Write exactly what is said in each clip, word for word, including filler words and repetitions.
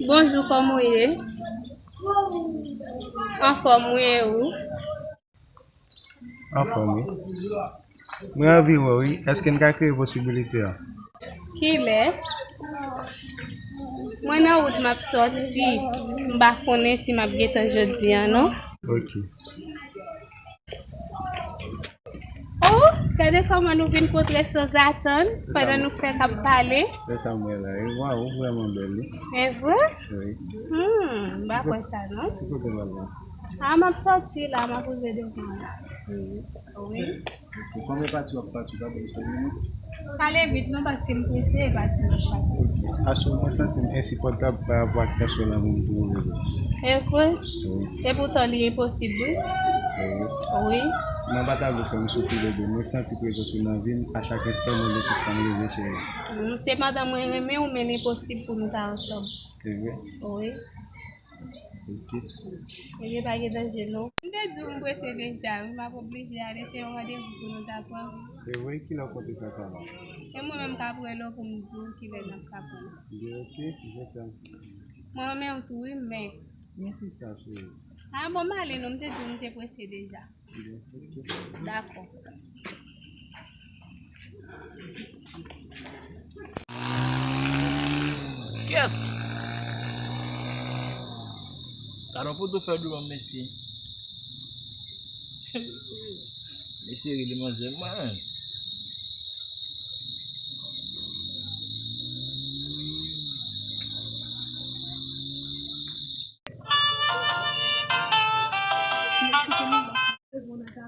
Bonjou, kòman w ye? Anfòm wi, e ou? Anfòm wi. Mwen anvi wè w wi. Èske n ka kreye posibilite a? Kilè? Mwen nan wout, m ap sòti. M pa konnen si m ap gentan jodi a non. Ok. Oh, gade kòman nou vin kontre sanzatann pandan nou fèk ap pale. Lè sa m wè la, e waw, ou vrèman bèl wi. E vre? Wi. Hmm, m pa kwè sa non. Ki kote w al la? Ah, m ap sòti la, m ap rive devan la. Wi. Wi. Ou konbyen pati w ap pati, ou pa bay m senk minit? Pale vit non, paske m prese, e pati m ap pati. Asou mwen santi m ensipòtab pa rapò ak tansyon lanmou m twouve yo. E vre? Wi. Epoutan li enposib wi. Wi. Wi. Mwen pa ta vle fè nou soufri bebe, mwen santi prezans ou nan vi m, a chak enstan mwen vle sispann reve cheri. Mm, se pandan mwen renmen w, men l enposib pou nou ta ansanm. E vre? Wi. Ok. Ebyen, pa gen danje non. M te di w m prese deja wi, m ap oblije ale, se yon randevou pou nou ta pran. E vre, kilè w konte fè sa la? E mwen menm k ap rele w pou m di w kilè n ap ka pran. Ebyen, ok, m kontan. Mwen renmen w tou wi, men. Men kisa, cheri? A bon, m ale non, m te di w m te prese deja. Dakò. Kèt! Gade yon poto fè dlo, mesye. Mesye rele manzè mwen.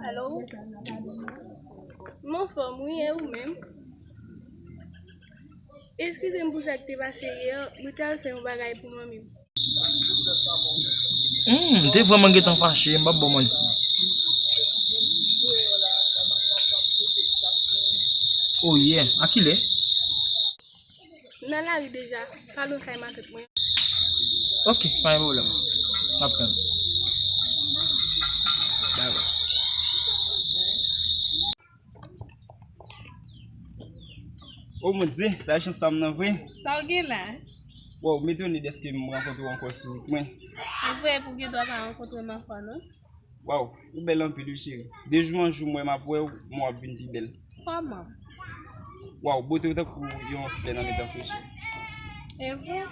Alo? M anfòm wi, e ou menm? Eskize m pou sa k te pase yè, mwen t al fè yon bagay pou manmi m. Hmm, m te vrèman gentan fache, m p ap ba w manti. Oh yeah, a kilè? M nan lari deja, pa lwen kay matant mwen. Ok, pa gen pwoblèm. M ap tann. Dakò. O Bondye, sa e chans pa m nan vre. Sa w gen la? Waw, m etone dèske m rankontre w ankò sou wout mwen. E vre, pou gen dwa pa rankontre m ankò non. Waw, ou bèl anpil wi cheri. De jou an jou m wè m ap wè w, men w ap vin pi bèl. Kòman? Waw, bote w tankou yon flè nan mitan fwechè. E vre?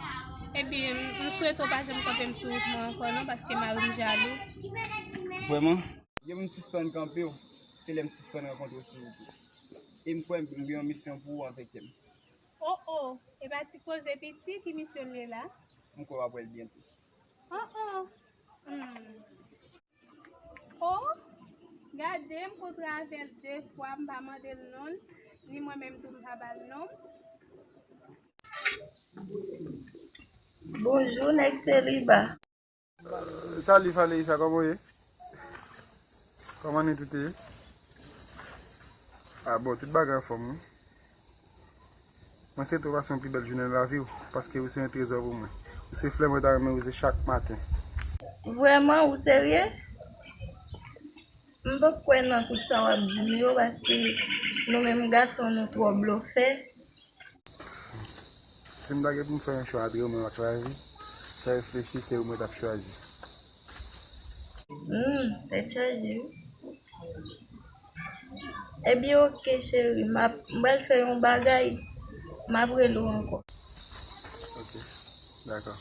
Ebyen, m swete w pa janm kanpe m sou wout mwen ankò non, paske mari m jalou. Vrèman? Lè m sispann kanpe w, se lè m sispann rankontre w sou wout ou. E m kwè m gen yon misyon pou ou avèk kè m. Oh oh, e pa ti koze piti, ki misyon l ye la? M kwè w ap wè l byento. Oh oh. Hmm. Oh, gade, m kontre avè l de fwa, m pa mande l non l, ni mwen menm tou m pa ba l non m. Bonjou, nèg seliba. Salut Faleïssa, kòman w ye? Kòman nou tout ye? Ah bon, tout bagay anfòm wi. Mwen swete w pase yon pi bèl jounen nan lavi w, paske ou se yon trezò pou mwen. Ou se flè mwen ta renmen wouze chak maten. Vrèman, ou serye? M pap kwè nan tout sa w ap di m yo, paske nou menm gason nou twò blofè. Si m ta gen pou m fè yon chwa antre ou menm ak lavi, san reflechi, se ou mwen t ap chwazi. Hmm, tèt chaje wi. Ebyen, oke, cheri, m ap, m pral fè yon bagay, m ap rele w ankò. Oke, dakò.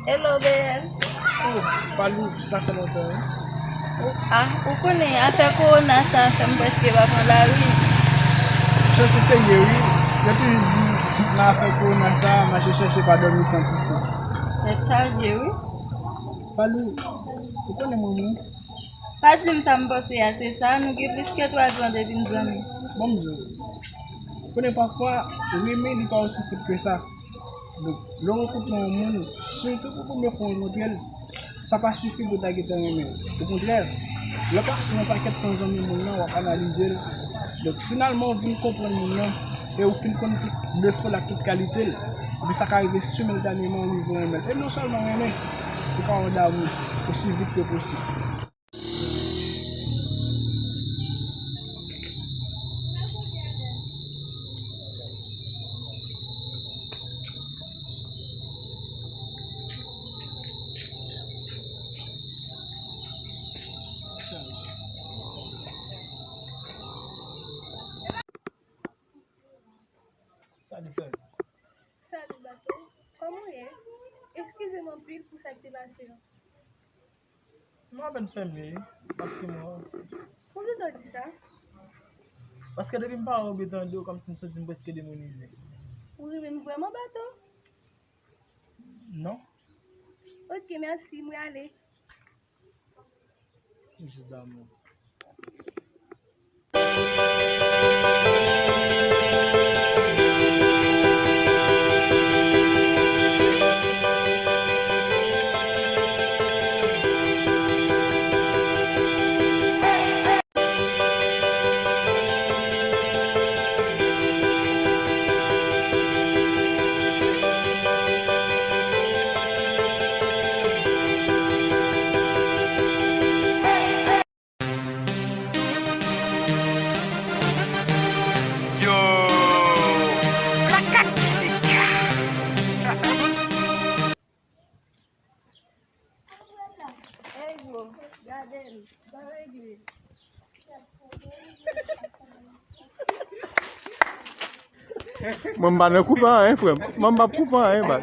Hello, Beyèn. Oh, Palou, sa fè lontan, wi. Ou, ah, ou konnen, afè kowona sa fè m prèske pa pran lari. Chans ou serye, wi. Yo toujou di, nan afè kowona sa, mache chèche pa dòmi san pou san. Tèt chaje, wi. Palou, ou konnen mwen, wi. Pa di m sa m panse a, se sa, nou gen plis ke twa zan depi n zanmi. Bon, m di w, konnen pafwa, renmen li pa osi senp ke sa. Donk, lè w rankontre yon moun, sitou pou premye fwa w rankontre l, sa pa sifi pou w ta gentan renmen l. Okontrè, lè w pase yon pakèt tan zanmi moun nan, w ap analize l. Donk, finalman, w vin konprann moun nan, e w fin konn tout defo l ak tout kalite l. Epi sa ka rive similtaneman, w rive renmen l. E non sèlman renmen, ou ka wè damou osi vit ke posib. Sa te pase an? M apèn fèmen, wi, paske mwen... Poukisa w di sa? Paske depi m pa wè w, m tande w, kòmsi m santi m prèske demounize. Ou renmen m vrèman, Bato? Non. Ok, mèsi, mwen ale. Jis damou. Yo! Ey, bro, gade l, pa regle. Mwen, m pa nan koup anyen, frè m. Mwen, m p ap koup anyen, baz.